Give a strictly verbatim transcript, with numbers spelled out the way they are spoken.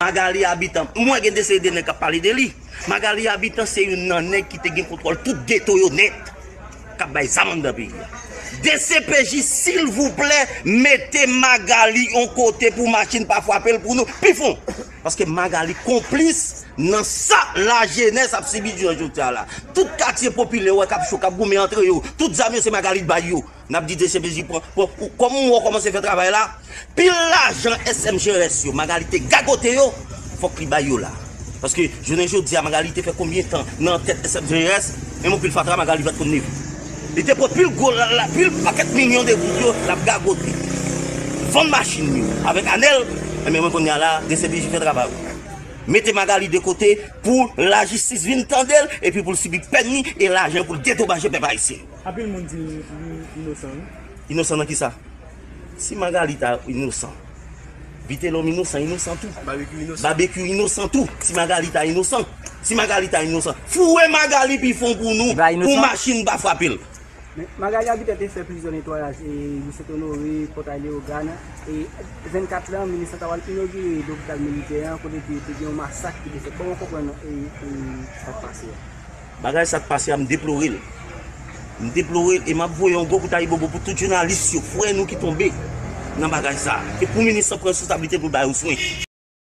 Magali Abitan, mwen gen de seri de nèg k ap pale de li. Magali Abitan se youn nan nèg ki te gen kontwòl tout geto yo nèt, k ap bay zam anndan peyi a. D C P J, silvouplè, mete Magali yon kote pou machin pa frape l pou nou pi fon. Paske Magali konplis nan sa lajenès ap sibi jounen jodi a la. Tout katye popilè w wè k ap cho, k ap goumen antre yo. Tout zam yo se Magali k bay yo. N ap di D C P J pran, pran, kòm ou wè w kòmanse fè travay la, pil lajan S M G S yo, Magali te gagote yo, fòk li bay yo la. Paske jounen jodi a, Magali te fè konbyen tan nan tèt S M G S, menm yon pil fatra Magali pa t konn leve. Li te pran pil gwo, la, la, pil pakèt milyon de goud yo, l ap gagote. Vann machin yo avèk Anèl, enben mwen kounye a la, D C P J fè travay ou. Mete Magali de kote pou lajistis vin tande l, epi pou l sibi pèn li e lajan pou l dedomaje pèp ayisyen. Anpil moun di li inosan, wi. Inosan nan kisa? Si Magali ta inosan, Vitelhomme inosan, inosan tou. Babekyou inosan. Babekyou inosan tou. Si Magali ta inosan, si Magali ta inosan, foure Magali pi fon pou nou, pou machin pa frape l. Men, Magali Abitan te fè plizyè netwayaj, e, Ri Sent Onore, Pòtay Leyogàn, e, vennkat lan, minis lan ta pral inogire lopital militè an, kote te, te gen yon masak ki te fèt. Kòman w konprann, e, e, sa k pase a? Bagay sa k pase a, m deplore l. M deplore l, e m ap voye yon gwo kout ayibobo pou tout jounalis yo, frè nou ki tonbe nan bagay sa. E pou minis lan pran responsablite pou l ba yo swen.